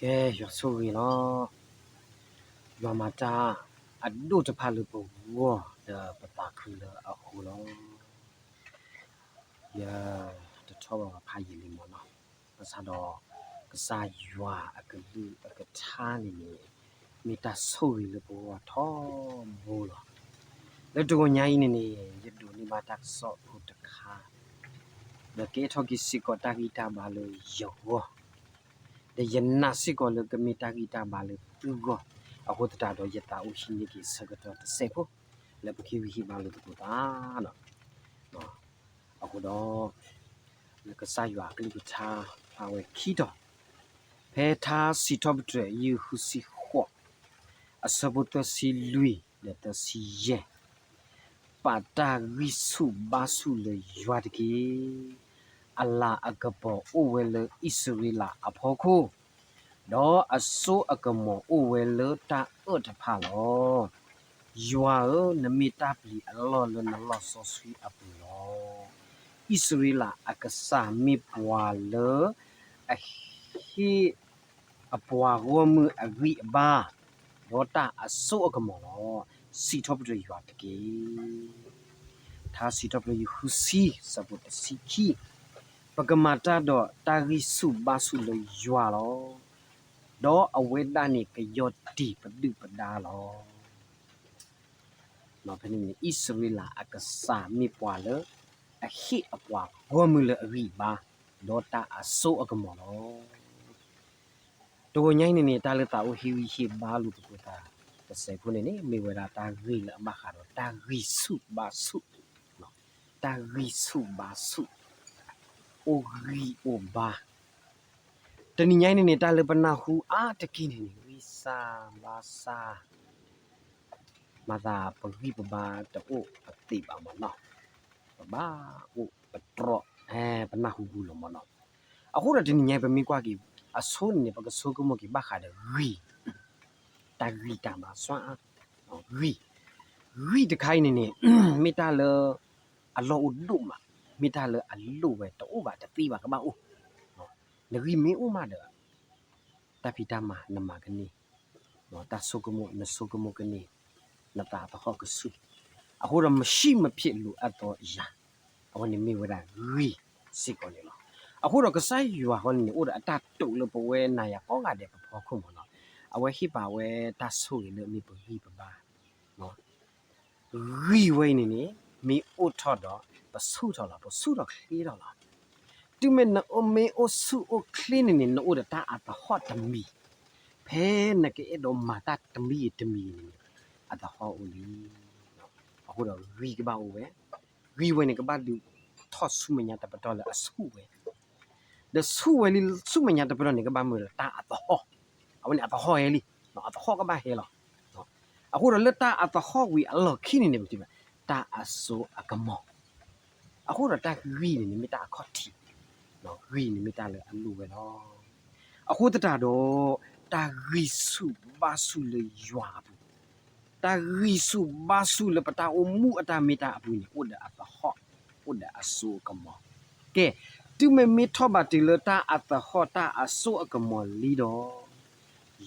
ကဲ ယွၤဆိၣ်ဂ့ၤလီၤ. ယွၤမၤတၢ်အဒိၣ်တဖၣ်လၢပဂီၢ်ဒီးပသးခုလၢအဃိလီၤ. ယတထီၣ်ဘၣ်ပဖးယံာ်လံမ့ၢ်နီၤ, ဘၣ်ဆၣ်ဒီး ကစၢ်ယွၤအကလုၢ်အကထါန့ၣ်န့ၣ် မ့ၢ်တၢ်ဆိၣ်ဂ့ၤလၢပဂီၢ်ထီဘိလီၤ. လၢတဂီၤညါအံၤန့ၣ်န့ၣ် ယဒိးန့ၢ်ဘၣ်တၢ်ကစီၣ်ဖိတခါ ဒီးကဲထီၣ်က့ၤစ့ၢ်ကီးတၢ်ဂံၢ်တၢ်ဘါလၢယဂီၢ်, ဒီးယနာ်စ့ၢ်ကီးလၢကမ့ၢ်တၢ်ဂံၢ်တၢ်ဘါလၢသုဂီၢ်, အဃိသတးဒီးယသးအိၣ်ဟံးန့ၢ်က့ၤဆၢကတီၢ်တစဲးဖိ လၢပကဟ့ၣ်ဂံၢ်ဟ့ၣ်ဘါလိာ်သကိးသးလီၤ. အဃိဒီး လၢကစၢ်ယွၤအကလုၢ်ကထါဖျါဝဲခံတီၤ, ဖဲထါစံးထီၣ်ပတြၢၤ ယုၢ်ဃုဆံဃိး အဆၢဖိသၢဆံလွံၢ်ဒီးသၢဆံယဲၢ်, ပာ်တၢ်ဂံၢ်ဆူၣ်ဘါဆူၣ်လၢယွၤတက့ၢ်. အလၤအကပီၤအိၣ်ဝဲလၢအံၣ်စရ့လးအဖီခိၣ်, ဒီးအစိအကမီၤအိၣ်ဝဲလၢတၢ်အၢၣ်တဖၣ်လီၤ. ယွၤဧၢ, နမ့ၢ်တၢ်ပျံၤအလီၢ်လၢနလီၢ်စီဆှံအပူၤလီၤ. အံၣ်စရ့လးအကစၢ်မ့ၢ်ပှၤလၢ အဟ့ၣ်အပှၤဂီၢ်မုၢ်အဂံၢ်အဘါ, ဒီးတၢ်အစိအကမီၤလီၤ. စံးထီၣ်ပတြၢၤယွၤတက့ၢ်. ထါစံးထီၣ်ပတြၢၤ ယုၢ်ဃုဆံ ဆၢဖိတဆံခံ, ပကမၤတၢ်ဒီးတၢ်ဂံၢ်ဆူၣ်ဘါဆူၣ်လၢယွၤလီၤ. ဒီးအဝဲဒၣ်န့ၣ်ကယီၢ်တံၢ်ပဒုၣ်ပဒါလီၤ. ဖဲန့ၣ်န့ၣ် အံၣ်စရ့လးအကစၢ်မ့ၢ်ပှၤလၢ အဟ့ၣ်အပှၤဂီၢ်မုၢ်လၢအဂံၢ်အဘါ, ဒီးတၢ်အစိအကမီၤလီၤ. တဂီၤညါအံၤန့ၣ်န့ၣ် တၢ်လၢသးအိၣ်ဟ့ၣ်ဂံၢ်ဟ့ၣ်ဘါလိာ်သကိးသး တစဲးဖိန့ၣ်န့ၣ် မ့ၢ်ဝဲဒၣ်တၢ်ဂ့ၢ်လၢအဘၣ်ဃးဒီးတၢ်ဂံၢ်ဆူၣ်ဘါဆူၣ်, တၢ်ဂံၢ်ဆူၣ်ဘါဆူၣ်, အိၣ်ဂံၢ်အိၣ်ဘါ တနံၤညါအံၤန့ၣ်န့ၣ် တၢ်လၢပနၢ်ဟူအါတက့ၢ်န့ၣ်န့ၣ် ဂံၢ်စၢ်ဘါစၢ်, မၤသးပဂံၢ်ပဘါတအိၣ်ပသ့ဘၣ်မ့ၢ်နီၤ, ပဘၣ်အိၣ်ပတြီ, ပနၢ်ဟူပူၤလီၤမ့ၢ်နီၤ. အဃိဒီးတနံၤညါအံၤ ပမ့ၢ်ကွၢ်က့ၤ အဆိန့ၣ်န့ၣ် ပကဆိကမိၣ်က့ၤဘၣ်ဃးဒီးဂံၢ်, တၢ်ဂံၢ်တၢ်ဘါစွါ, ဂံၢ်, ဂံၢ်တခါအံၤန့ၣ်န့ၣ် မ့ၢ်တၢ်လၢ အလီၢ်အိၣ်ဒိၣ်မး, မ့ၢ်တၢ်လၢအလိၣ်ဝဲတအိၣ်ဘၣ်တသ့ဘၣ်ကဘၣ်အိၣ်, နဂံၢ်မ့ၢ်အိၣ်မးဒီး တၢ်ဖံးတၢ်မၤနမၤကန့ၢ်, တၢ်ဆိကမိၣ်နဆိကမိၣ်ကန့ၢ်, နသးသဟီၣ်ကဆူၣ်, အဃိဒီး မရှိမဖြစ်လိုအပ်သောအရာ, အဝဲန့ၣ်မ့ၢ်ဝဲဒၣ်ဂံၢ်စ့ၢ်ကီးန့ၣ်လီၤ. အဃိဒီးကစၢ်ယွၤဃီန့ၣ်န့ၣ် အိၣ်ဒီးအတၢ်တိာ်လၢပဝဲနၤယၤကိးဂၤဒဲးပဖီခိၣ်မ့ၢ်နီၤ, အဝဲဟ့ၣ်ပာ်ဝဲတၢ်ဆိၣ်ဂ့ၤလၢအမ့ၢ်ပဂံၢ်ပဘါ ဂံၢ်ဝဲအံၤန့ၣ်န့ၣ် မ့ၢ်အိၣ်ထီၣ်ဒီး ပဆူၣ်ထီၣ်လီၤ, ပဆူၣ်ထီၣ်ချ့ထီၣ်လီၤ. တုၤမ့ၢ်နမ့ၢ်အိၣ်ဆူၣ်အိၣ်ချ့န့ၣ်န့ၣ် နအိၣ်ဒီးတၢ်အသဟီၣ်တမံၤ, ဖဲနကအဲၣ်ဒိးမၤတၢ်တမံၤဂ့ၤတမံၤဂ့ၤန့ၣ်န့ၣ် အသဟီၣ်အိၣ်လံ. အဃိဒီးဂံၢ်ကဘၣ်အိၣ်ဝဲ, ဂံၢ်ဝဲန့ၣ်ကဘၣ်ဒုးထီၣ်ဆူမဲာ်ညါတပတီၢ်လၢအဆူၣ်ဝဲ ဒီးဆူၣ်ဝဲလံ ဆူမဲာ်ညါတပတီၢ်န့ၣ် ကဘၣ်မ့ၢ်ဒီးတၢ်အသဟီၣ်, အဝဲန့ၣ်အသဟီၣ်ဟဲလံ, အသဟီၣ်ကဘၣ်ဟဲလီၤ. အဃိဒီးလၢတၢ်အသဟီၣ်ဝံၤအလီၢ်ခံန့ၣ်န့ၣ် ပထံၣ်ဘၣ် တၢ်အစိအကမီၤ, အဃိဒီးတၢ်ဂံၢ်န့ၣ်န့ၣ် မ့ၢ်တၢ်အခီၣ်ထံး, ဂံၢ်န့ၣ်မ့ၢ်တၢ်လၢအလိၣ်ဝဲလီၤ. အဃိသတးဒီး တၢ်ဂံၢ်ဆူၣ်ဘါဆူၣ်လၢယွၤအပူၤ, တၢ်ဂံၢ်ဆူၣ်ဘါဆူၣ်လၢပတၢ်အိၣ်မူအတၢ်မ့ၢ်တၢ်အပူၤန့ၣ် အိၣ်ဒီးအသဟီၣ်, အိၣ်ဒီးအစိအကမီၤ, ကဲ, တုၤမ့မ့ၢ်ထီၣ်ဘၣ်တုၤလၢတၢ်အသဟီၣ်တၢ်အစိအကမီၤလံဒီး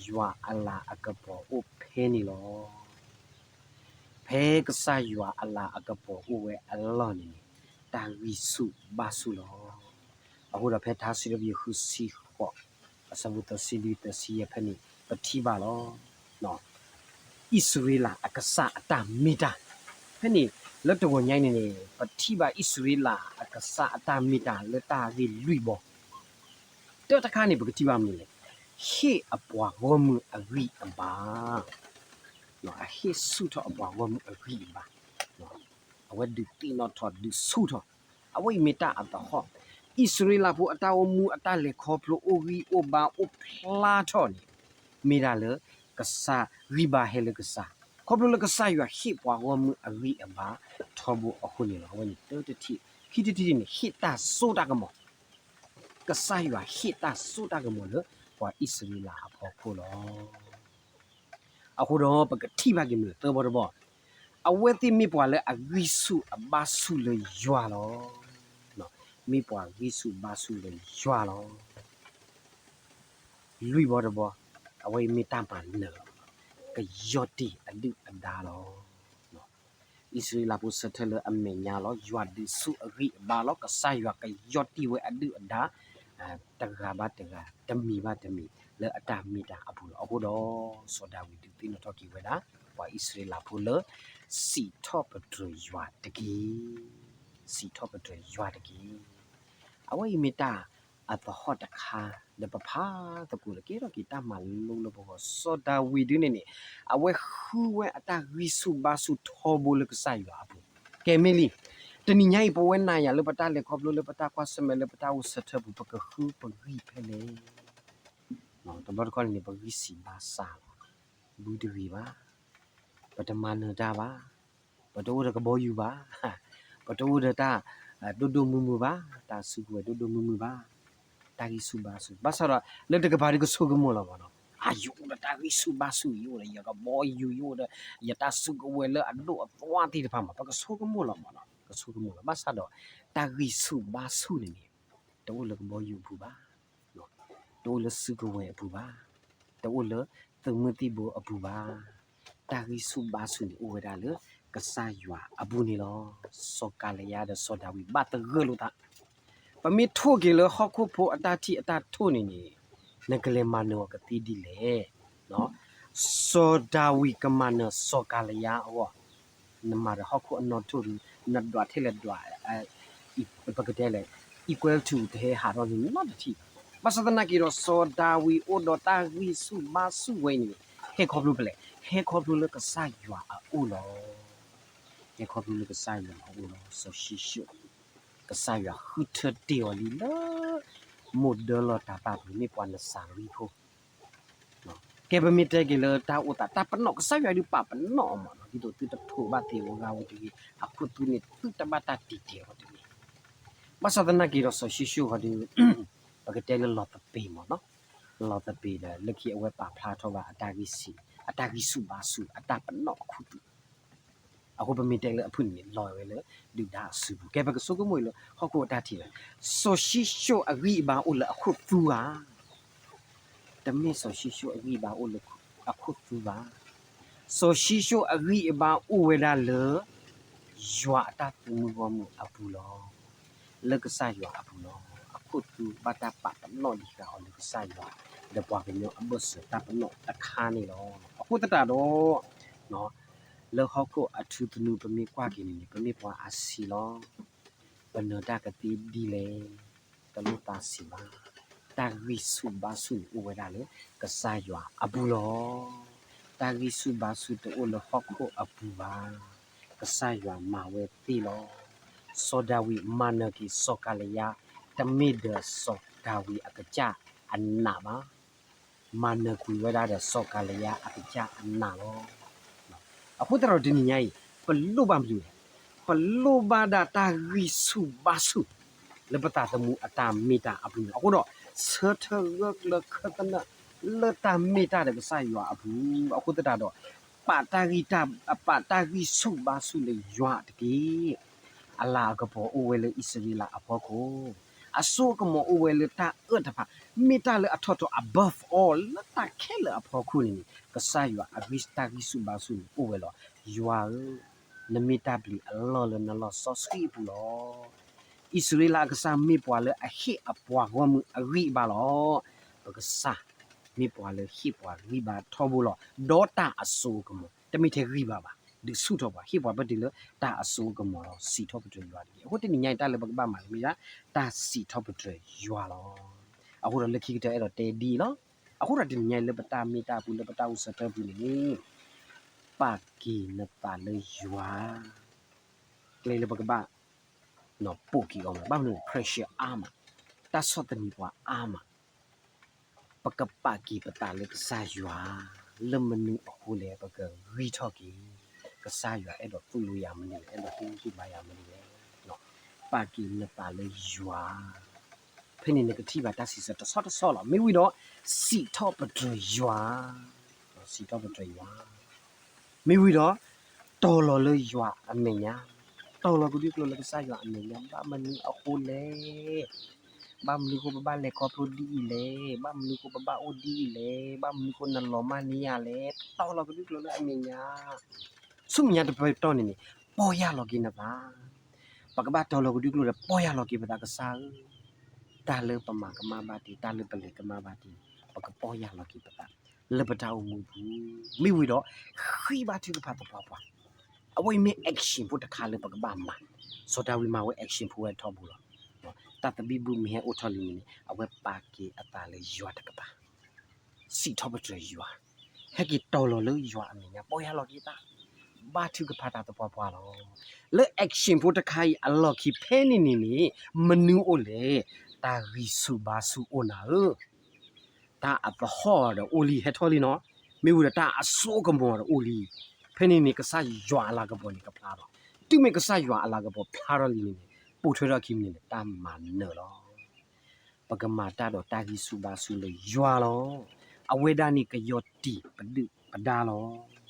ယွၤအလၤအကပီၤအိၣ်ဖဲန့ၣ်လီၤ. ဖဲကစၢ်ယွၤအလၤအကပီၤအိၣ်ဝဲအလီၢ်န့ၣ်န့ၣ် တၢ်ဂံၢ်ဆူၣ်ဘါဆူၣ်လီၤ. အဃိဒီးဖဲထါစံးထီၣ်ပတြၢၤ ယုၢ်ဃုဆံဃိး အဆၢဖိသၢဆံလွံၢ် သၢဆံယဲၢ်ဖဲန့ၣ် ပထံၣ်ဘၣ်လီၤ. အံၣ်စရ့လးအကစၢ်အတၢ်မ့ၢ်တၢ်, ဖဲန့ၣ် လၢတဂီၤညါအံၤန့ၣ်န့ၣ် ပထံၣ်ဘၣ်အံၣ်စရ့လးအကစၢ်အတၢ်မ့ၢ်တၢ်လၢတၢ်ဂ့ၢ်လွံၢ်ဘီ တၢ်တခါန့ၣ် ပကထံၣ်ဘၣ်မနုၤလဲၣ်, ဟ့ၣ်အပှၤဂီၢ်မုၢ်အဂံၢ်အဘါ, အဟ့ၣ်ဆူၣ်ထီၣ်အပှၤဂီၢ်မုၢ်အဂံၢ်အဘါ, အဝဲဒုးသ့ၣ်နီၣ်ထီၣ်ဒုးဆူၣ်ထီၣ်, အဝဲအံၤမ့ၢ်တၢ်အသဟီၣ်, အံၣ်စရ့လးဖိအတၢ်အိၣ်မူအတၢ်လဲၤခီဖျိအိၣ်ဂံၢ်အိၣ်ဘါ အိၣ်ဖျါထီၣ်န့ၣ် မ့ၢ်ဒၣ်လၢ ကစၢ်ဂံၢ်ဘါဟဲလၢကစၢ်, ခီဖျိလၢကစၢ်ယွၤဟ့ၣ်ပှၤဂီၢ်မုၢ်အဂံၢ်အဘါထီဘိအဃိန့ၣ်လီၤ. အဝဲန့ၣ်တထံၣ်, ခံထံၣ်တထံၣ်န့ၣ် ဟ့ၣ်တၢ်စိတၢ်ကမီၤ, ကစၢ်ယွၤဟ့ၣ်တၢ်စိတၢ်ကမီၤလၢပှၤအံၣ်စရ့လးအဖီခိၣ်လီၤ. အဃိဒီးပကထံၣ်ဘၣ်က့ၤမနုၤသၢဘီတဘီ, အဝဲသ့ၣ်မ့ၢ်ပှၤလၢအဂံၢ်ဆူၣ်အဘါဆူၣ်လၢယွၤလီၤ. မ့ၢ်ပှၤဂံၢ်ဆူၣ်ဘါဆူၣ်လၢယွၤလီၤ. လွံၢ်ဘီတဘီ, အဝဲအံၤမ့ၢ်တၢ်မၤနၢၤလီၤ. ကယီၢ်တံၢ်အဒုၣ်အဒါလီၤ. အံၣ်စရ့လးဖိဆၢထၢၣ်လၢအမဲာ်ညါလီၤ. ယွၤဒုးဆူၣ်အဂံၢ်အဘါလီၤ. ကစၢ်ယွၤကယီၢ်တံၢ်ဝဲအဒုၣ်အဒါ တဂၤဘၣ်တဂၤ, တမံၤဘၣ်တမံၤ, လၢအတၢ်မ့ၢ်တၢ်အပူၤလီၤ. အဃိဒီး စီၤဒၤဝံးဒုးသ့ၣ်နီၣ်ထီၣ်က့ၤဝဲဒၣ် ပှၤအံၣ်စရ့လးဖိလၢ စံးထီၣ်ပတြၢၤယွၤတက့ၢ်. စံးထီၣ်ပတြၢၤယွၤတက့ၢ်. အဝဲအံၤမ့ၢ်တၢ်အသဟီၣ်တခါ လၢပဖးသကိးလၢကဲထီၣ်က့ၤတၢ်မၤလိလၢပဂီၢ်. စီၤဒၤဝံးဒုန့ၣ်န့ၣ် အဝဲဃုဝဲအတၢ်ဂံၢ်ဆူၣ်ဘါဆူၣ်ထီဘိလၢကစၢ်ယွၤအပူၤ. ကဲမ့ၢ်လံ, တနံၤညါအံၤပဝဲနၤယၤလၢပတၢ်လဲၤခီဖျိလၢပတၢ်ကွၢ်ဆၢၣ်မဲာ်လၢပတၢ်အိၣ်ဆၢထၢၣ်ပူၤ ပကဃုပဂံၢ်ဖဲလဲၣ်. တဘျီတခီၣ်န့ၣ်န့ၣ် ပဂံၢ်ဆံးဘါစၢ်လီၤ. ဘုတဂ့ၤဘၣ်, ပတမၤနၢၤတၢ်ဘၣ်, ပတအိၣ်ဒီးကဘီယူၤဘၣ်, ပတအိၣ်ဒီးတၢ်ဒိၣ်ဒိၣ်မုၢ်မုၢ်ဘၣ်, တၢ်စုကဝဲၤဒိၣ်ဒိၣ်မုၢ်မုၢ်ဘၣ်, တၢ်ဂံၢ်ဆူၣ်ဘါဆူၣ်. ဘၣ်ဆၣ်ဒီး လၢတကပၤဒုကဆိကမိၣ်လီၤမးနီၤ, အါ ယအိၣ်ဒီးတၢ်ဂံၢ်ဆူၣ်ဘါဆူၣ်, ယအိၣ်ဒီးယကဘီယူၤ, ယအိၣ်ဒီးယတၢ်စုကဝဲၤလၢအဒိၣ်အသွါသ့ၣ်တဖၣ်မး, ပကဆိကမိၣ်လီၤမးနီၤ, ကဆိကမိၣ်လီၤ. ဘၣ်ဆၣ်ဒီး တၢ်ဂံၢ်ဆူၣ်ဘါဆူၣ်န့ၣ်န့ၣ် တအိၣ်လၢကဘီယူၤအပူၤဘၣ်, တအိၣ်လၢစုကဝဲၤအပူၤဘၣ်, တအိၣ်လၢသုးမုၢ်သံၣ်ဘိအပူၤဘၣ်. တၢ်ဂံၢ်ဆူၣ်ဘါဆူၣ်န့ၣ်အိၣ်ဝဲဒၣ်လၢကစၢ်ယွၤအပူၤန့ၣ်လီၤ. စီၤကၤလယါဒီးစီၤဒၤဝံးဘၣ်သဂၢၢ်လိာ်သး, ပမ့ၢ်ထိၣ်က့ၤလၢဟီၣ်ခိၣ်ဖိအတၢ်ထံၣ်အတၢ်ထိၣ်န့ၣ်န့ၣ်, နကလဲၤမၤနၢၤအီၤကသ့ဒ်လဲၣ်. စီၤဒၤဝံးကမၤနၢၤစီၤကၤလယါအဂီၢ်, နမၤဒီးဟီၣ်ခိၣ်အနီၣ်ထိၣ်ဒီး နဒွးထဲလဲၣ်ဒွး ပကတဲလဲၣ် equal to တဟဲဟးထီၣ်န့ၣ်နီတထံၣ်ဘၣ်. ဘၣ်ဆၣ်သနာ်က့ဒီး စီၤဒၤဝံးအိၣ်ဒီးတၢ်ဂံၢ်ဆူၣ်ဘါဆူၣ်ဝဲန့ၣ် ဟဲခီဖျိဖဲလဲၣ်, ဟဲခီဖျိလၢကစၢ်ယွၤအအိၣ်လီၤ. ဟဲခီဖျိလၢကစၢ်ယွၤအအိၣ်လီၤ. စီၤၡံၣ်ၡိၣ် ကစၢ်ယွၤဃုထၢတ့ၢ်အီၤလံလၢ မိၢ်ဒၢလီၤတၤသၣ်ပူၤ မ့ၢ်ပှၤနစၤရံဖိ ကဲပမ့ၢ်တဲက့ၤလၢတၢ်အိၣ်သး တၢ်ပနီၣ် ကစၢ်ယွၤဒုးပာ်ပနီၣ်အီၤမးနီၤ, ဒ်သိးသုတထိးဘၣ်သ့ၣ်ဝဲဂၤဝဲတဂ့ၤ, အခိၣ်သူန့ၣ် သုတဘၣ်တၢ်တံာ်တဲာ်အီၤတဂ့ၤ. ဘၣ်ဆၣ်သနာ်က့ဒီးစီၤၡံၣ်ၡိၣ်ဃီဒီး ပကတဲလၢလီၤသပ့ၤမးနီၤ, လီၤသပ့ၤဒီး လၢခံအဝဲပာ်ဖျါထီၣ်ဘၣ်အတၢ်ဂံၢ်ဆံး အတၢ်ဂံၢ်ဆူၣ်ဘါဆူၣ် အတၢ်ပနီၣ်အခိၣ်သူ အဃိပမ့ၢ်တဲလၢအဖုၣ်န့ၣ်န့ၣ် လီၤဝဲလၢဒုၣ်ဒါအစုပူၤ. ကဲပကဆိကမိၣ်အံၤလၢဟီၣ်ခိၣ်အတၢ်ထံၣ်လီၤ. စီၤၡံၣ်ၡိၣ်အဂံၢ်အဘါအိၣ်လၢအခိၣ်သူဧါ, တမ့ၢ်စီၤၡံၣ်ၡိၣ်အဂံၢ်အဘါအိၣ်လၢအခိၣ်သူဘၣ်. စီၤၡံၣ်ၡိၣ်အဂံၢ်အဘါအိၣ်ဝဲဒၣ်လၢ ယွၤအတၢ်သမူဂီၢ်မုၢ်အပူၤလီၤ. လၢကစၢ်ယွၤအပူၤလီၤ. အခိၣ်သူဘၣ်တၢ်ပာ်ပနီၣ်ဒံးဃာ်အီၤလၢကစၢ်ယွၤ ဒီးပှၤကညီအဘၢၣ်စၢၤတၢ်ပနီၣ်တခါန့ၣ်လီၤ. အဃိသတးဒီး လၢဟီၣ်ခိၣ်အထူသနူပမ့ၢ်ကွၢ်က့ၤန့ၣ်န့ၣ် ပမ့ၢ်ပှၤအါဆံးလီၤ. ပနၢၤတၢ်ကသ့ဒ်လဲၣ်, တလိၣ်သးဆံးဘၣ်. တၢ်ဂံၢ်ဆူၣ်ဘါဆူၣ်န့ၣ်အိၣ်ဝဲဒၣ်လၢကစၢ်ယွၤအပူၤလီၤ. တၢ်ဂံၢ်ဆူၣ်ဘါဆူၣ်တအိၣ်လၢဟီၣ်ခိၣ်အပူၤဘၣ်. ကစၢ်ယွၤမၤဝဲသ့လီၤ. စီၤဒၤဝံးမၤနၢၤက့ၤစီၤကၤလယါ, တမ့ၢ်ဒီးစီၤဒၤဝံးအကစၢ်အနးဘၣ်. မၤနၢၤကွံာ်ဝဲဒၣ်ဒီးစီၤကၤလယါအကစၢ်အနးလီၤ. အဃိသတးဒီးတနံၤညါအံၤ ပလိၣ်ဘၣ်မနုၤလဲၣ်, ပလိၣ်ဘၣ်ဒၣ်တၢ်ဂံၢ်ဆူၣ်ဘါဆူၣ် လၢပသးသမူအတၢ်မ့ၢ်တၢ်အပူၤန့ၣ် အဃိဒီး ဆၢထၢၣ်ဂၢၢ်ကျၢၤခၢၣ်သနၢၣ် လၢတၢ်မ့ၢ်တၢ်ဒီးကစၢ်ယွၤအပူၤ အဃိသတးဒီး ပာ်တၢ်ဂံၢ်တၢ် ပာ်တၢ်ဂံၢ်ဆူၣ်ဘါဆူၣ်လၢယွၤတက့ၢ်. အလၤအကပီၤအိၣ်ဝဲလၢအံၣ်စရ့လးအဖီခိၣ်, အစိအကမီၤအိၣ်ဝဲလၢတၢ်အၢတဖၣ်, မ့ၢ်တၢ်လၢအထီၣ်ထီၣ် above all လၢတၢ်ခဲလၢာ်အဖီခိၣ်န့ၣ်န့ၣ် ကစၢ်ယွၤအဂံၢ် တၢ်ဂံၢ်ဆူၣ်ဘါဆူၣ်န့ၣ်အိၣ်ဝဲလီၤ. ယွၤဧၢ, နမ့ၢ်တၢ်ဘျုးအလီၢ်လၢနလီၢ်စီဆှံအပူၤလီၤ. အံၣ်စရ့လးအကစၢ်မ့ၢ်ပှၤလၢအဟ့ၣ်အပှၤဂီၢ်မုၢ်အဂံၢ်အဘါလီၤ. ပကစၢ်မ့ၢ်ပှၤလၢဟ့ၣ်ပှၤဂံၢ်ဘါထီဘိလီၤ. ဒီးတၢ်အစိအကမီၤ, တမ့ၢ်ထဲဂံၢ်ဘါဘၣ်, ဒုးဆူၣ်ထီၣ်ပှၤ, ဟ့ၣ်ပှၤပတုၤလၢတၢ်အစိအကမီၤလီၤ. စံးထီၣ်ပတြၢၤယွၤတက့ၢ်. အဃိတနံၤညါအံၤတၢ်လၢပကဘၣ်မၤန့ၣ်မ့ၢ်ဒၣ် တၢ်စံးထီၣ်ပတြၢၤယွၤလီၤ. အဃိဒီးလၢခံကတၢၢ်အဲၣ်ဒိးတဲဒ်အံၤလီၤ. အဃိဒီးတနံၤညါအံၤလၢပတၢ်မ့ၢ်တၢ်အပူၤ လၢပတၢ်အိၣ်ဆၢထၢၣ်ပူၤန့ၣ် ပာ်က့ၤနသးလၢယွၤ, ကျဲလၢပကဘၣ် ပိာ်က့ၤအီၤမး, ဘၣ်မနုၤလဲၣ် pressure အါမး, တၢ်ဆီၣ်သနံးပှၤအါမး, ပကပာ်က့ၤပသးလၢကစၢ်ယွၤ, လၢမနုၤအဃိလဲၣ် ပကဂံၢ်ထီၣ်က့ၤ, ကစၢ်ယွၤအဲၣ်ဒိးသိၣ်လိယၤမနုၤလဲၣ်, အဲၣ်ဒိးဟ့ၣ်ဂံၢ်ဟ့ၣ်ဘါယၤမနုၤလဲၣ်, ပာ်က့ၤနသးလၢယွၤ, ဖဲန့ၣ်နကထံၣ်ဘၣ်တၢ်စံးဆၢတဆီတဆီလီၤ. မ့ၢ်ဝံၤဒီး စံးထီၣ်ပတြၢၤယွၤ, စံးထီၣ်ပတြၢၤယွၤ မ့ၢ်ဝံၤဒီး တီၤလီၤလၢယွၤအမဲာ်ညါ, တီၤလီၤကဒုကျိၤလၢကစၢ်ယွၤအမဲာ်ညါ, ဘၣ်မနုၤအဃိလဲၣ်, ဘၣ်မနုၤဃိပဘၣ်လဲၤခီဖျိဒ်အံၤလဲၣ်, ဘၣ်မနုၤဃိပဘၣ်အိၣ်ဒ်အံၤလဲၣ်, ဘၣ်မနုၤဃိနလီၤမၢ်န့ၢ်ယၤလဲၣ်, တီၢ်လီၤကဒုကျိၤလၢအမဲာ်ညါ. ဆူမဲာ်ညါတပတီၢ်န့ၣ်န့ၣ် ပီၢ်ယၢ်လီၤက့ၤနသး, ပကဘၣ်တီၢ်လီၤကဒုကျိၤဒီး ပီၢ်ယၢ်လီၤက့ၤပသးကစၢ်ဧၢ, တၢ်လၢပမၤကမၣ်ဘၣ်တ့ၢ်, တၢ်လၢပလဲၤကမၣ်ဘၣ်တ့ၢ်န့ၣ် ပကပီၢ်ယၢ်လီၤက့ၤပသး လၢပတၢ်အိၣ်မူပူၤ, မ့ၢ်ဝံၤဒီး ဃ့ဘါထုကဖၣ်သပှၢ်ပှၢ်, အဝဲအံၤမ့ၢ် action ဖိတခါလၢပကဘၣ်မၤ, စီၤဒၤဝံးမၤဝဲ action ဖိဝဲထီဘိလီၤ. တၢ်သဘံၣ်ဘုၣ်မ့ၢ်ဟဲအိၣ်ထီၣ်လံန့ၣ်န့ၣ် အဝဲပာ်က့ၤအသးလၢယွၤတကပၤ, စံးထီၣ်ပတြၢၤယွၤ, ဟဲက့ၤတီၢ်လီၤလၢယွၤအမဲာ်ညါ ပီၢ်ယၢ်လီၤက့ၤသး, ဘါထုကဖၣ်တၢ်သပှၢ်ပှၢ်လီၤ. လၢ action ဖိတခါအံၤအလီၢ်ခံဖဲန့ၣ်န့ၣ်န့ၣ် မနုၤအိၣ်လဲၣ်, တၢ်ဂံၢ်ဆူၣ်ဘါဆူၣ်အိၣ်နၤဧၢ တၢ်အသဟီၣ်ဒီးအိၣ်လံ ဟဲထီၣ်လံနီၤ, မ့ၢ်ဝံၤဒီးတၢ်အစိအကမီၤဒီးအိၣ်လံ, ဖဲန့ၣ်န့ၣ် ကစၢ်ယွၤအလၤကပီၤန့ၣ်ကဖျါလီၤ. တုၤမ့ၢ်ကစၢ်ယွၤအလၤကပီၤဖျါထီၣ်လံန့ၣ်န့ၣ် ပိာ်ထွဲထီၣ်ခံမံၤန့ၣ်န့ၣ် တၢ်မၤနၢၤလီၤ. ပကမၤတၢ်ဒီးတၢ်ဂံၢ်ဆူၣ်ဘါဆူၣ်လၢယွၤလီၤ. အဝဲဒၣ်န့ၣ်ကယီၢ်တံၢ်ပဒုၣ်ပဒါလီၤ.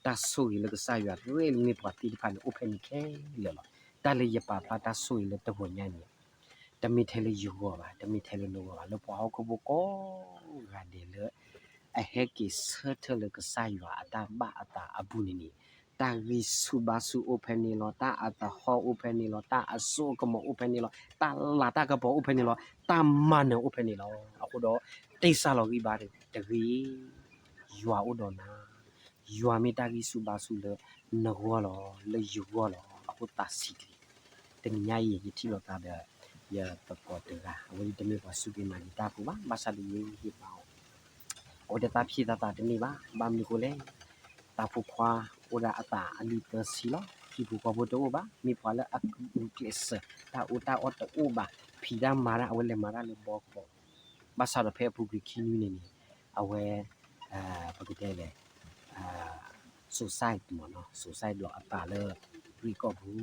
တၢ်ဆိၣ်ဂ့ၤလၢကစၢ်ယွၤရဲၣ်န့ၢ်ပှၤသ့ၣ်တဖၣ်န့ၣ် အိၣ်ဖဲန့ၣ်ခဲလၢာ်လီၤ. တၢ်လၢယပာ်ဖျါတၢ်ဆိၣ်ဂ့ၤလၢတဂီၤညါန့ၣ် တမ့ၢ်ထဲလၢယဂီၢ်ဘၣ်, တမ့ၢ်ထဲလၢနဂီၢ်ဘၣ်, လၢပှၤဟီၣ်ခိၣ်ဖိကိးဂၤဒဲးလၢ အဟဲက့ၤဆၢထၢၣ်လၢကစၢ်ယွၤအတၢ်ဘၣ်အသးအပူၤန့ၣ်န့ၣ်, တၢ်ဂံၢ်ဆူၣ်ဘါဆူၣ်အိၣ်ဖဲန့ၣ်လီၤ, တၢ်အသဟီၣ်အိၣ်ဖဲန့ၣ်လီၤ, တၢ်အစိအကမီၤအိၣ်ဖဲန့ၣ်လီၤ, တၢ်လၤတၢ်ကပီၤအိၣ်ဖဲန့ၣ်လီၤ, တၢ်မၤနၢၤအိၣ်ဖဲန့ၣ်လီၤ. အဃိဒီး တ့ၢ်စၢ်လီၤဂံၢ်ဘါတဂ့ၤ, ယွၤအိၣ်ဒီးနၤ, ယွၤမ့ၢ်တၢ်ဂံၢ်ဆူၣ်ဘါဆူၣ်လၢနဂီၢ်လီၤ, လၢယဂီၢ်လီၤ, အဃိသးဆံးတဂ့ၤ. တနံၤညါအံၤ ယထံၣ်လိာ်သးဒီး ယသကိးတဂၤ, အဝဲဒၣ်တမ့ၢ်ပှၤစူၢ်က့ၤနာ်က့ၤတၢ်ဖိဘၣ်, ဘၣ်ဆၣ်ဒီးယဟ့ၣ်ဘါအီၤ, အဝဲတသးဖံးသးသးတန့ၢ်ဘၣ်, ဘၣ်မနုၤဃိလဲၣ်, သးဖိခွါအိၣ်ဒၣ်အသးအနံၣ်သၢဆံလီၤ, ဟံၣ်ဖိဃီဖိတအိၣ်ဘၣ်, မ့ၢ်ပှၤလၢအဂုာ်ကျဲးစၢး တၢ်အီၣ်တၢ်အီတအိၣ်ဘၣ်, ဖံးတၢ်မၤတၢ် အဝဲလဲၤမၤတၢ်လၢဘီကီး, ဘၣ်ဆၣ်ဒီးဖဲအပူၤကွံာ်ခံနွံန့ၣ်န့ၣ် အဝဲ ပကတဲလဲၣ် suicide မ့ၢ်နီၤ, suicide ဘျီအသးလၢပရံးကီၢ်ပူၤ,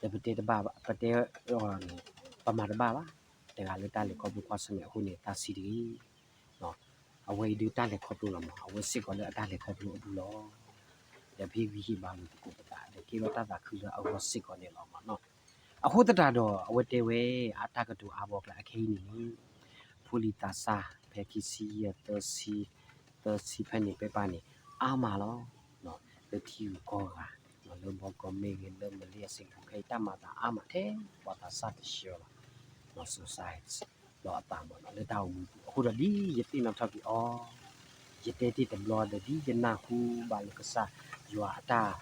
ဒီးပတဲတဘၣ်ဘၣ်, ပတဲအီၤန့ၣ် ပမၤတဘၣ်ဘၣ်, တဂၤလၢတၢ်လဲၤခီဖျိကွၢ်ဆၢၣ်မဲာ်အဃိန့ၣ် သးဆံးတဂ့ၤ, အဝဲအံၤဒုးတၢ်လဲၤခီဖျိလီၤမး, အဝဲစ့ၢ်ကီးလၢအတၢ်လဲၤခီဖျိအပူၤလီၤ. ဒီးပဟ့ၣ်ဂံၢ်ဟ့ၣ်ဘါလိာ်သကိးပသး ဒီးကဲထီၣ်တၢ်သးခုလၢအဂီၢ်စ့ၢ်ကီးန့ၣ်လီၤမးနီၤ. အဃိသတးဒီး အဝဲတဲဝဲ အတၢ်ကတိၤအါဘီကျါအခဲအံၤန့ၣ်န့ၣ် ဖိလံၤသးစၢ် ဖဲခံဆံယဲၢ် သၢဆံ သၢဆံဖဲန့ၣ် ဖဲပၢ်န့ၣ် အါမးလီၤ. လၢထံဂုၤကီၢ်ဂၤ လၢဘီကီးမ့ၢ်ဂ့ၤ လၢမလ့အစ့ၢ်ကီး ခဲအံၤတၢ်မၤသးအါမးထဲ ပှၤသးစၢ်တဆှၢလီၤ. ဒီးအသးမး လၢတၢ်အိၣ်မူပူၤ အဃိဒီးဒ်ယသ့ၣ်နီၣ်ထီၣ်က့ၤအီၤ ယတဲတ့ၢ်တဘျီဒီး ဒ်ယနၢ်ဟူဘၣ်လၢကစၢ်ယွၤအတၢ်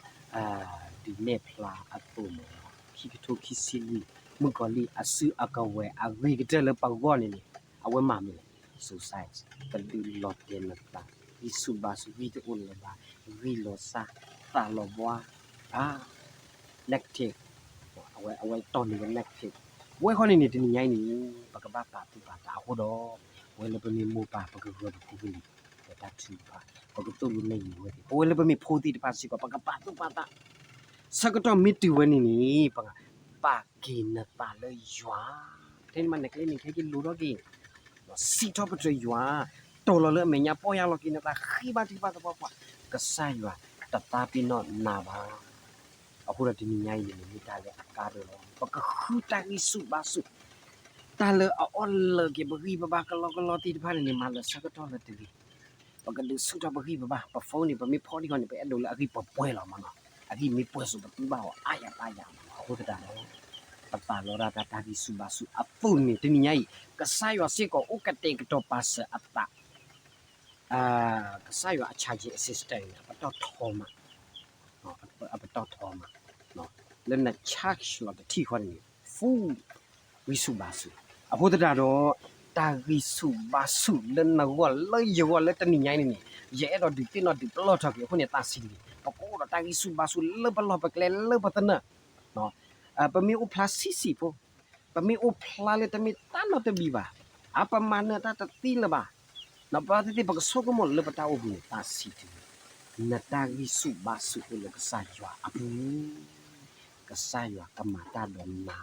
ဒုးနဲၣ်ဖျါအသိးန့ၣ်လီၤ. ခံကထိခံဆံလွံၢ် မုၣ်ကီၤလံၢ်အစုအကဝဲၤ အဂ့ၤကတၢၢ်လၢပဂီၢ်န့ၣ်န့ၣ် အဝဲမၤမနုၤလဲၣ်. Suicide ကဒုးလီၤတဲာ်နသး, ဂံၢ်ဆူၣ်ဘါဆူၣ်, ဂံၢ်တအိၣ်လၢၤဘၣ်, ဂံၢ်လီၤစၢ်, သးလီၤဘှါ, အါ negative အဝဲတီၢ်န့ၢ်ဝဲ negative ဝဲဃီန့ၣ်န့ၣ် တနံၤညါအံၤန့ၣ် ပကဘၣ်ပာ်သူၣ်ပာ်သးအဃိဒီး ပဝဲလၢပမ့ၢ်မိၢ်ပၢ် ပကဂၢၢ်ပဖိပလံၤ ဒီးတၢ်ထုကဖၣ် ပကသိၣ်လိနဲၣ်ယုာ်ဝဲသ့ၣ်, ပဝဲလၢပမ့ၢ်ဖိသ့ၣ်တဖၣ်စ့ၢ်ကီး ပကပာ်သူၣ်ပာ်သး ဆၢကတီၢ်မ့ၢ်တုၤဝဲန့ၣ်န့ၣ် ပကပာ်က့ၤနသးလၢယွၤ, ထဲန့ၣ်မး နကျဲန့ၣ် ခဲက့ၤလိၤထီၣ်က့ၤ စံးထီၣ်ပတြၢၤယွၤ, တီၢ်လီၤလၢအမဲာ်ညါ ပီၢ်ယၢ်လီၤက့ၤနသး ဃ့ဘါထုကဖၣ်သပှၢ်ပှၢ်, ကစၢ်ယွၤတသးပ့ၤနီၣ်နၤဘၣ်. အဃိဒီးတနံၤညါအံၤန့ၣ် မ့ၢ်တၢ်လၢအကါဒိၣ်လီၤ. ပကဃုတၢ်ဂံၢ်ဆူၣ်ဘါဆူၣ်, တၢ်လၢအအီၣ်လၢာ်က့ၤပဂံၢ်ပဘါကလီကလီသ့ၣ်တဖၣ်န့ၣ်န့ၣ် မၤလၢာ်ဆၢကတီၢ်လၢတဂ့ၤ ပကဒုးဆူၣ်ထီၣ်ပဂံၢ်ပဘါ, ပ phone န့ၣ် ပမ့ၢ်ဖီဒံးဃီန့ၣ် ပအဲၣ်ဒိးလၢအဂံၢ်ပှဲၤပှဲၤလီၤမးနီၤ, အဂံၢ်မ့ၢ်ပှဲၤစိး ပသူဘၣ်အီၤအါယၤပါယၤမးနီၤ. အဃိသတးဒီး ပသးလီတၢ်တၢ်ဂံၢ်ဆူၣ်ဘါဆူၣ်အသိးန့ၣ် တနံၤညါအံၤ ကစၢ်ယွၤစ့ၢ်ကီးအိၣ်ကတဲာ်ကတီၤပာ်စၢၤအသး ကစၢ်ယွၤအ charging assistant န့ၣ် အပတီၢ်ထီမး, အပတီၢ်ထီမး, လၢန charge လီၤတထံၣ်ဃီန့ၣ် full ဂံၢ်ဆူၣ်ဘါဆူၣ်. အဃိသတးဒီး တၢ်ဂံၢ်ဆူၣ်ဘါဆူၣ်လၢနဂီၢ်လၢယဂီၢ်လၢတနံၤညါအံၤန့ၣ်န့ၣ် ယအဲၣ်ဒိးဒုးသ့ၣ်နီၣ်ဒုးပလီၢ်ထီၣ်က့ၤအဃိန့ၣ် သးဆံးတဂ့ၤ. ပကအိၣ်ဒီးတၢ်ဂံၢ်ဆူၣ်ဘါဆူၣ်လၢပလီၢ်ပကျဲလၢပသနၢၣ် ပမ့ၢ်အိၣ်ဖျါဆံးဆံးဖိ, ပမ့ၢ်အိၣ်ဖျါလၢတမ့ၢ်တၢ်နီတမံၤဘၣ်, အပမၤနၢၤတၢ်တသ့လၢၤဘၣ်, ဒီးပသ့ၣ်သ့ၣ် ပကဆိကမိၣ်လၢပတၢ်အိၣ်ဘှံးန့ၣ် သးဆံးတဂ့ၤ. နတၢ်ဂံၢ်ဆူၣ်ဘါဆူၣ်အိၣ်လၢကစၢ်ယွၤအပူၤ, ကစၢ်ယွၤကမၤတၢ်ဒီးနၤ.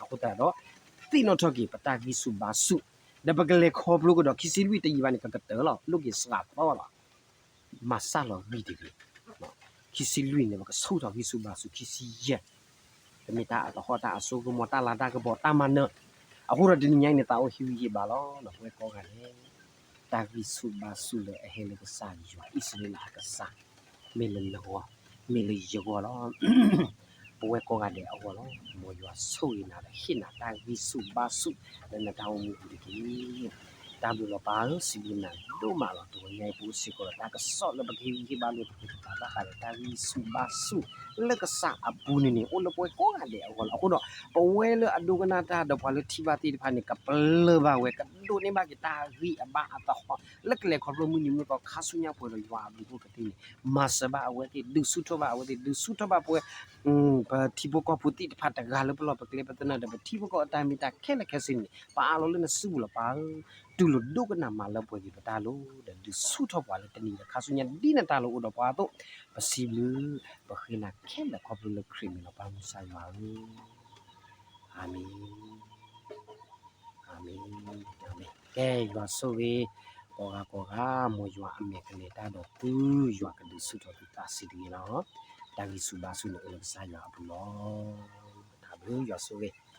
အဃိသတးဒီး သ့ၣ်နီၣ်ထီၣ်က့ၤပတၢ်ဂံၢ်ဆူၣ်ဘါဆူၣ်, ဒီးပကလဲၤခီဖျိကဒီးခံဆံလွံၢ်တယံာ်ဘၣ်န့ၣ် ကကတၢၢ်လီၤ, လိၣ်က့ၤစှၤသီလီၤ. မၤစၢ်လီၤဂံၢ်တဂ့ၤ. ခံဆံလွံၢ်န့ၣ် ပကဆူၣ်ထီၣ်ဂံၢ်ဆူၣ်ဘါဆူၣ်, ခံဆံယဲၢ် ပမ့ၢ်တၢ်အသဟီၣ် တၢ်အစိကမီၤ တၢ်လၤတၢ်ကပီၤ တၢ်မၤနၢၤ, အဃိဒီးတနံၤညါအံၤန့ၣ် သးအိၣ်ဟ့ၣ်ဂံၢ်ဟ့ၣ်ဘါလီၤ ပဝဲကိးဂၤဒဲး တၢ်ဂံၢ်ဆူၣ်ဘါဆူၣ်လၢအဟဲလၢကစၢ်ယွၤအံၣ်စရ့လးအကစၢ် မ့ၢ်လၢနဂီၢ် မ့ၢ်လၢယဂီၢ်လီၤ. ပဝဲကိးဂၤဒဲးအဂီၢ်လီၤ. မ်ယွၤဆိၣ်ဂ့ၤနၤဒီးဟ့ၣ်နၤတၢ်ဂံၢ်ဆူၣ်ဘါဆူၣ်လၢနတၢ်အိၣ်မူပူၤတက့ၢ်. တၢ်ဘျုးလီၤပၢ်ဧၢ, စံးဘျုးနၤဒိၣ်မးလီၤ. တဂီၤညါအံၤပအိၣ်စ့ၢ်ကီးဒီးတၢ်ကစီၣ်လၢပကဟ့ၣ်ဂံၢ်ဟ့ၣ်ဘါလိာ်ပသးဘၣ်ဃးဒီးတၢ်ဂံၢ်ဆူၣ်ဘါဆူၣ်လၢကစၢ်အပူၤန့ၣ်န့ၣ် အိၣ်လၢပဝဲကိးဂၤဒဲးအဂီၢ်လီၤ. အဃိဒီး ပဝဲလၢအဒိကနၣ်တၢ်ဒီးပှၤလၢထံၣ်ဘၣ်သ့ၣ်တဖၣ်န့ၣ် ကပလၢၢ်ဘၣ်ဝဲ ကဒိးန့ၢ်ဘၣ်က့ၤတၢ်ဂံၢ်အဘါအသဟီၣ် လၢကလဲၤခီဖျိမုၢ်နံၤမုၢ်သီခါဆူညါပှဲၤဒီးယွၤအဘျုးအဖှိၣ်ကသ့န့ၣ် မၤစၢၤဘၣ်အဝဲသ့ၣ် ဒုးဆူၣ်ထီၣ်ဘၣ်အဝဲသ့ၣ် ဒုးဆူၣ်ထီၣ်ဘၣ်ပဝဲ ပထံဖိကီၢ်ဖိသ့ၣ်တဖၣ်တဂၤလၢပလီၢ်ပကျဲ ပသနၢၣ်ဒီးပထံဖိကီၢ်ဖိအတၢ်မ့ၢ်တၢ်ခဲလၢာ်ခဲဆ့န့ၣ် ပအးလီၤလၢနစုပူၤလီၤပၢ်ဧၢ, တူၢ်လိာ်ဒိကနၣ်မၤလၢပှဲၤက့ၤပတၢ်လိၤ ဒီးဒုးဆူၣ်ထီၣ်ပှၤလၢတနံၤဒီးခါဆူညါဒ်နတၢ်လိၤအိၣ်ဒီးပှၤအသိး ပစံးဘျုး ပဃ့နၤခဲလၢာ်ခီဖျိလၢခရံာ်မံၤလီၤပၢ်မုၢ်ဆါယွၤဧၢ, အၤမ့ၣ်, အၤမ့ၣ်, အၤမ့ၣ်. ကဲ ယွၤဆိၣ်ဂ့ၤ ကိးဂၤကိးဂၤ မ်ယွၤအမဲာ်ကလဲၤတၢ်ဒီးသု ယွၤကဒုးဆူၣ်ထီၣ်သုသးဆံးတဂ့ၤလီၤ. တၢ်ဂံၢ်ဆူၣ်ဘါဆူၣ်န့ၣ်အိၣ်လၢကစၢ်ယွၤအပူၤလီၤ. တၢ်ဘျုးယွၤဆိၣ်ဂ့ၤ